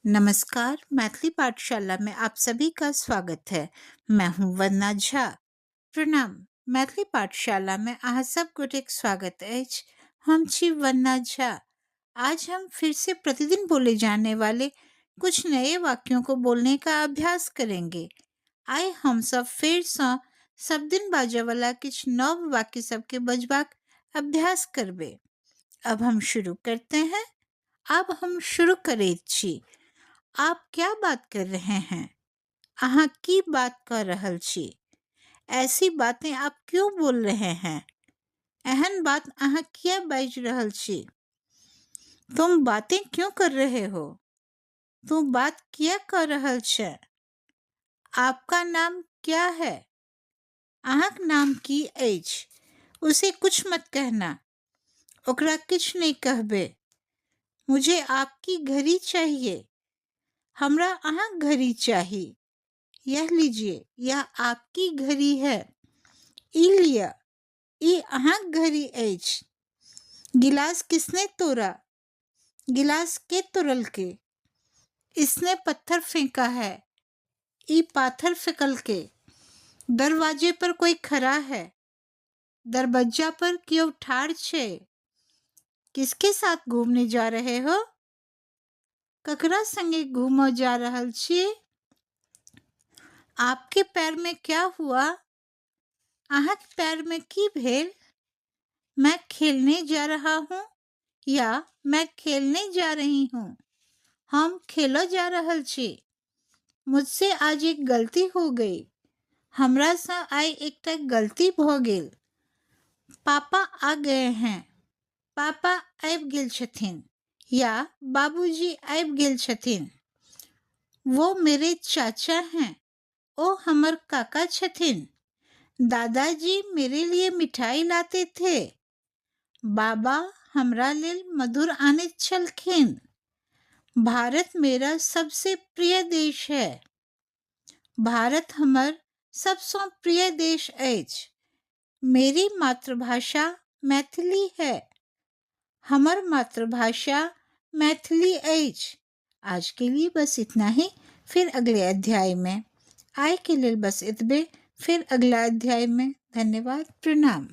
नमस्कार, मैथिली पाठशाला में आप सभी का स्वागत है। मैं हूं वंदना झा। प्रणाम। मैथिली पाठशाला में अहाँ सब गोटेक स्वागत अछि। हम छी वंदना झा। आज हम फिर से प्रतिदिन बोले जाने वाले कुछ नए वाक्यों को बोलने का अभ्यास करेंगे। आइ हम सब फेरसँ सब दिन बाजयवला किछु नव वाक्य सबके बजबाक अभ्यास करबै। अब हम शुरू करते हैं। अब हम शुरू करैत छी। आप क्या बात कर रहे हैं? अहाँ की बात कऽ रहल छी? ऐसी बातें आप क्यों बोल रहे हैं? एहन बात अहाँ किया बाजि रहल छी? तुम बातें क्यों कर रहे हो? तू बात किया कऽ रहल छे? आपका नाम क्या है? अहाँक नाम की अछि? उसे कुछ मत कहना। ओकरा किछु नहि कहबै। मुझे आपकी घड़ी चाहिए। हमरा अहाँक घड़ी चाही। यह लीजिए, यह आपकी घड़ी है। ई लिअ, ई अहाँक घड़ी अछि। गिलास किसने तोड़ा? गिलास के तोड़लकै? इसने पत्थर फेंका है। ई पाथर फेकलकै। दरवाजे पर कोई खड़ा है। दरबज्जा पर केओ ठाढ़ छै। किसके साथ घूमने जा रहे हो? ककरा संगे घूमऽ जा रहल छी? आपके पैर में क्या हुआ? अहाँक पैर में की भेल? मैं खेलने जा रहा हूँ या मैं खेलने जा रही हूँ। हम खेलऽ जा रहल छी। मुझसे आज एक गलती हो गई। हमरासँ आइ एकटा गलती भऽ गेल। पापा आ गए हैं। पापा आबि गेल छथिन या बाबूजी आबि गेल छथिन। वो मेरे चाचा हैं। ओ हमर काका छथिन। दादाजी मेरे लिए मिठाई लाते थे। बाबा हमरा लेल मधुर आनैत छलखिन। भारत मेरा सबसे प्रिय देश है। भारत हमर सबसँ प्रिय देश अछि। मेरी मातृभाषा मैथिली है। हमर मातृभाषा मैथिली अछि। आज के लिए बस इतना ही, फिर अगले अध्याय में। आइ के लेल बस एतबे, फिर अगला अध्याय में। धन्यवाद, प्रणाम।